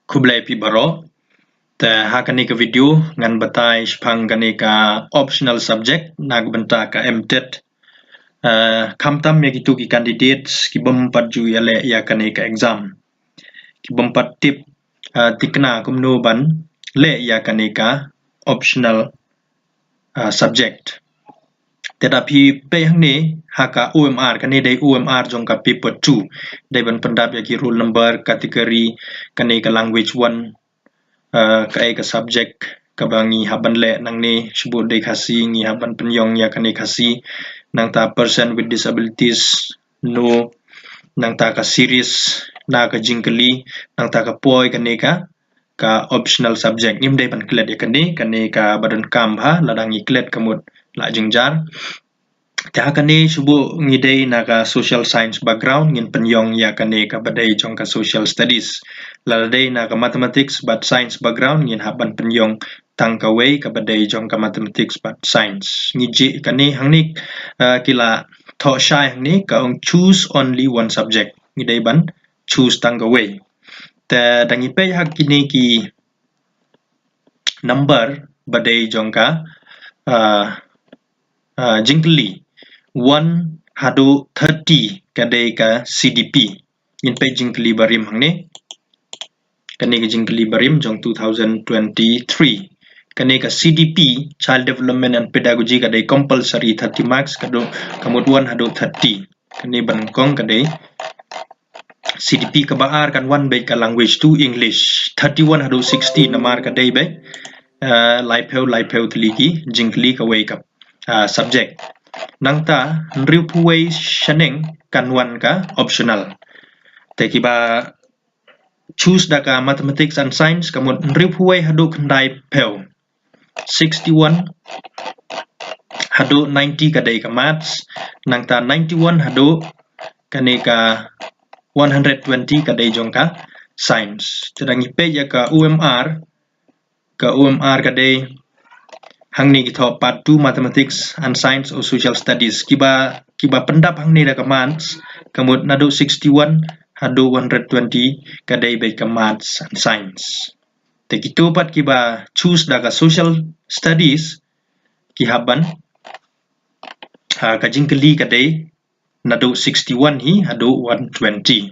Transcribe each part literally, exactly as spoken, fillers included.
Khublei phi baroh. Te ha kane ka video ngan batai shaphang kane ka optional subject na ka bynta ka M.Tet. Eh, khamtam ïa kito ki candidates ki bym pat ju ïaleh ïa kane ka exam, ki bym pat tip, eh, thikna kumno ban leh ïa kane ka optional, eh, subject. Te da phi peit hangne ha ka O M R, kane dei O M R jong ka paper two, dei ban pyndap ïa ki roll number, category, kane ka language one, eh, kaei ka subject kaba ngi hap ban leh nangne, shu bud dei Khasi, ngi hap ban pynïong ïa kane Khasi, nangta person with disabilities, no, nangta ka series na ka jingkylli, nangta ka poi kane ka, ka optional subject. Ngim dei ban klet ïa kane, kane kaba donkam bha lada ngi klet ka mut la jynjar. Te ha kane shu bud ngi dei na ka social science background, ngin pynïong ïa kane kaba dei jong ka social studies. Lada dei na ka mathematics bad science background, ngin hap ban pynïong tang kawei kaba dei jong ka mathematics bad science. Ngi jih kane hangne, eh, ki la thoh shai hangne ka ong choose only one subject. Ngi dei ban choose tang kawei. Te da ngi peit ha kine ki number ba dei jong ka, ah, ah, jingkylli one haduh thirty ka dei ka C D P. Ngin peit jingkylli barim hangne. Kane ka jingkylli barim jong two thousand twenty-three. Kane ka C D P, Child Development and Pedagogy, ka dei compulsory thirty marks, ka dei ka mut one haduh thirty. Kane ba nyngkong ka dei C D P. Kaba ar kan wan beit ka language two, English, thirty-one haduh sixty, namar ka dei beit, eh, laiphew, laiphew tylli ki jingkylli kawei ka, ah, subject. Nangta hynriewphew wei shaneng kan wan ka optional. Te kiba choose da ka mathematics and science ka mut hynriewphew wei haduh khyndaiphew. Sixty-one haduh ninety ka dei ka maths, nangta ninety-one haduh kane ka one hundred twenty ka dei jong ka science. Te da ngi peit ïa ka O M R, ka O M R ka dei hangne ki thoh part two, mathematics and science or social studies. Kiba, kiba pyndap hangne da ka maths ka mut naduh sixty-one haduh one hundred twenty ka dei beit ka maths and science. Te kito pat kiba choose da ka social studies ki hap ban, ah, ka jingkylli ka dei naduh sixty-one hi haduh one twenty.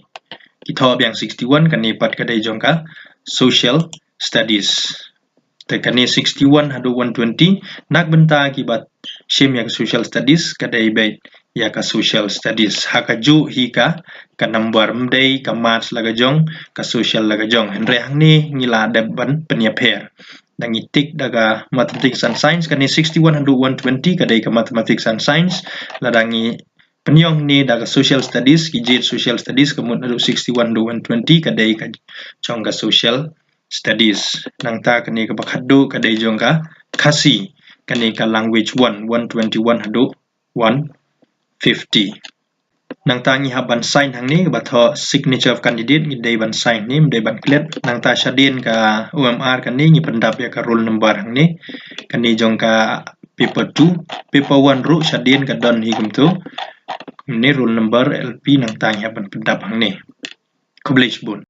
Ki thoh biang sixty-one, kane pat ka dei jong ka social studies. Te kane sixty-one haduh one twenty, na ka bynta kiba shim ïa ka social studies ka dei beit ïa ka social studies. Ha kajuh hi ka, ka number, ym dei ka maths la ka jong, ka social la ka jong. Hynrei hangne ngi la dep ban pynïapher. Da ngi tick da ka mathematics and science, kane sixty-one haduh one twenty ka dei ka mathematics and science. Lada ngi pynïong hangne da ka social studies, ki jied social studies, ka mut naduh sixty-one haduh one twenty ka dei ka jong ka social studies. Nangta kane kaba khatduh ka dei jong ka Khasi, kane ka language one, one twenty-one haduh one fifty. Nangta ngi hap ban sign hangne, kaba thoh signature of candidate, ngi dei ban sign hangne, ym dei ban klet. Nangta shadien ka O M R kane ngi pyndap ïa ka roll number hangne. Kane jong ka paper two, paper one ruh shadien ka don hi kumto. Hangne roll number, L P, nangta ngi hap ban pyndap hangne. Khublei shibun.